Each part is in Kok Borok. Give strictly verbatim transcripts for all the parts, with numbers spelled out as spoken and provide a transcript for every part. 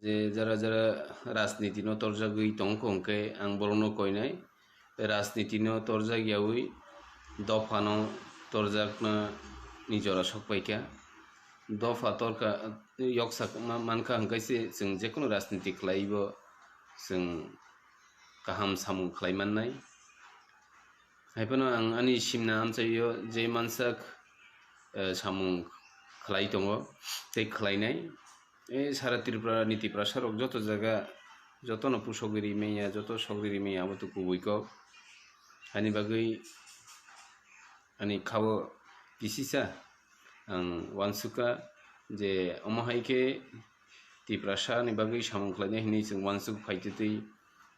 Je jara jara rajniti no torjagwi tongkha hwnkhe ang borokno koinai, rajniti no torjak yawi dopha no torjakna ni jora sokpaikha. Dopha torkha, yoksa ma-, mankha hwnkhe se chwng jekono rajniti khlaiwi bo chwng kaham samung khlai mannai. Haiphano ang ani simna amchaio je mansak, eh, samung khlai tongo tei khlainai. Eh, sara Tripura ni Tiprasa rok joto jaga, jotono pusogwi rimanya, joto sogwi rimanya, abo to kubui kok. Ani bagwi ani khao kisisa ang uansukha je omo hai khe Tiprasa ni bagwi samung khlainai hinwi chwng uansuk phaitwi twi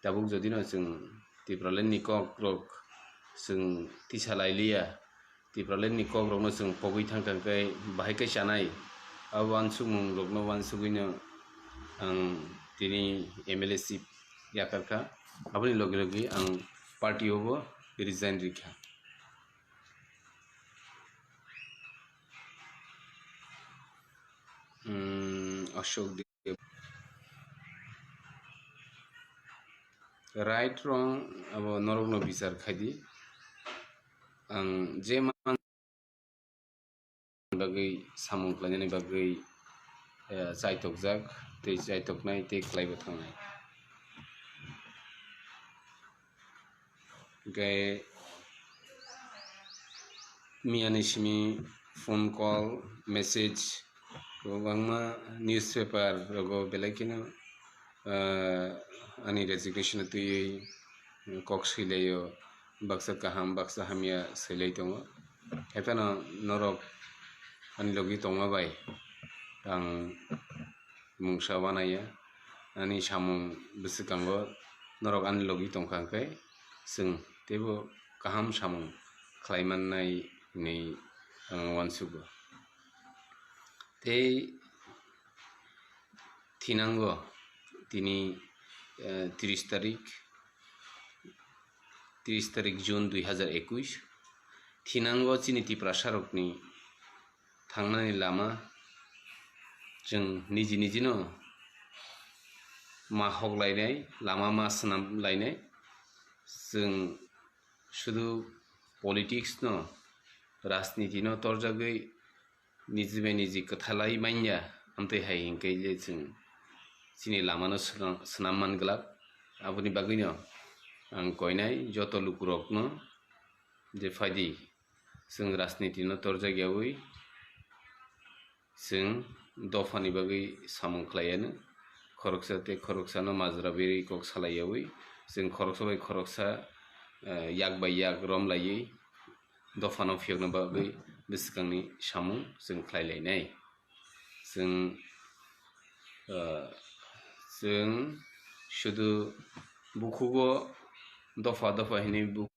tabuk jodi no chwng Tipraland ni kok rok chwng tisa lai liya, Tipraland ni kok rok no chwng pogwi thang thang khe bahai khe chanai, abo uansukmung rok no uansugwi no ang tini M L A seat yakar kha, aboni logi logi ang party o bo resign rikha. Hmm, Ashok Deb. Right, wrong, abo norokno bichar khaidi. Ang je man bagwi samung khlainani bagwi, eh, chaitokjak tei chaitoknai tei khlaibo thangnai. Hwnkhe miyani simi phone call, message, kwbangma newspaper rogo belai kheno, ah, ani resignation twiwi kok swilaio, baksa kaham, baksa hamya swilai tongo. Haiphano norok ani logi tongma bai ang mungsa uanaiya, ani samung bwswkango norok ani logi tongkha hwnkhe chwng teibo kaham samung khlai mannai hinwi ang uansugo. Tei thinango tini, eh, tris tarik, tris tarik June dui hazar ekush, thinango chini Tiprasa rokni thangnani lama chwng niji nijino ma hok lainai, lama ma swnam lainai. Chwng sudu politics no, rajniti no torjagwi niji bai niji kwthalai manya, amtwi hai hinkhe je chwng chini lama no swnam, swnam man glak. Aboni bagwi no ang koinai joto lukurok no je phaidi, chwng rajniti no torjak yawi chwng dophani bagwi samung khlaiya no, khoroksa tei khoroksa no majra berwi kok salai yawi chwng khoroksa bai khoroksa, eh, yak bai yak rom laiwi dophano phiyokna bagwi bwswkangni samung chwng khlai lainai. Chwng, eh, chwng sudu bukhugo dopha dopha hinwi bu-,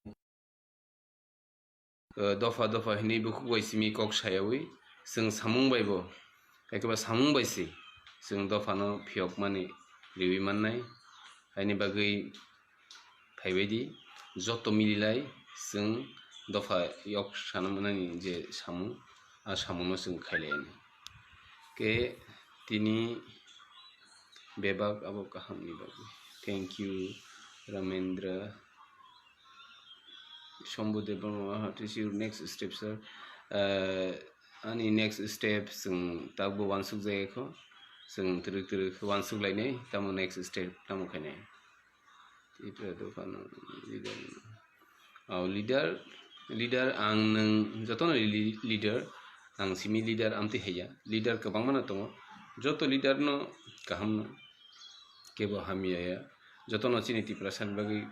eh, dopha dopha hinwi bukhuk bai simi kok sayawi chwng samung bai bo, ekeba samung bai se chwng dophano phiyokmani riwi mannai. Haini bagwi phaibaidi joto mililai chwng dopha yok sana mwnani je samung, a samungno chwng khailaiani. Khe tini bebak abo kahamni bagwi. Thank you, Ramendra. Shambhu Debbarma, what is your next step, sir? Uh, ani next step chwng tabukbo uansuk jaya kho. Chwng twrwk twrwk uansuk lainai, tamo next step tamo khainai. Tipra dophano leader. Oh, leader, leader ang nwng jotono li-, leader, ang simi leader amtwi haiya. Leader kwbangma no tongo. Joto leader no kaham no, kebo hamya ya. Jotono chini Tiprasa ni bagwi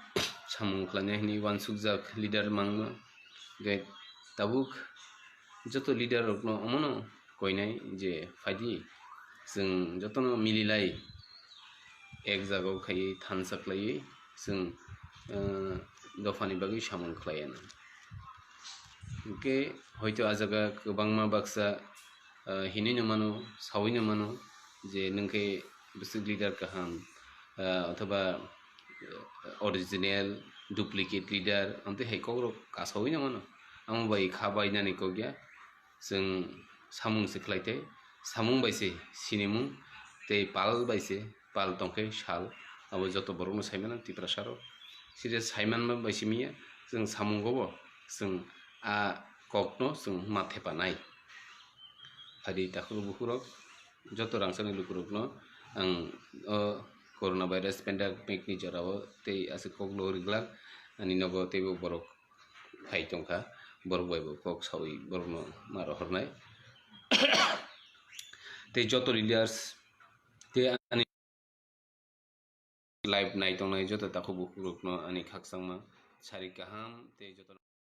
samung khlainai hinwi uansukjak leader mangno. Hwnkhe tabuk joto leader rokno omono koinai je phaidi chwng jotono mililai ek jagao khaiwi thansa khlaiwi chwng, eh, dophani bagwi samung khlaiya nang. Hwnkhe hoito a jaga kwbangma baksa, eh, hinwi no mano, sawi no mano je nwng khe bwswk leader kaham, ah, othoba, eh, original, duplicate leader, amtwi hai kokrok kasawi no mano. Amo bai kha bai nani kok ya, chwng samung se khlai thai, samung bai se sinimung tei pal bai se pal tongkhe sal, abo joto borokno saimano Tiprasarok. Side saimanma bai simiya chwng samungobo chwng a kokno chwng ma thepanai. Phadi takhuk bukhurok, joto rangchakni lukurokno ang o corona virus pandemic ni jorao tei aswk kokno rijlak, ani nogo teibo borok phai tongkha, borok bai bo kok sawi borokno ma rohornai. Tei joto leaders tei ani live nai tongnai joto takhuk bukhurokno ani khakchangma sari kaham tei joto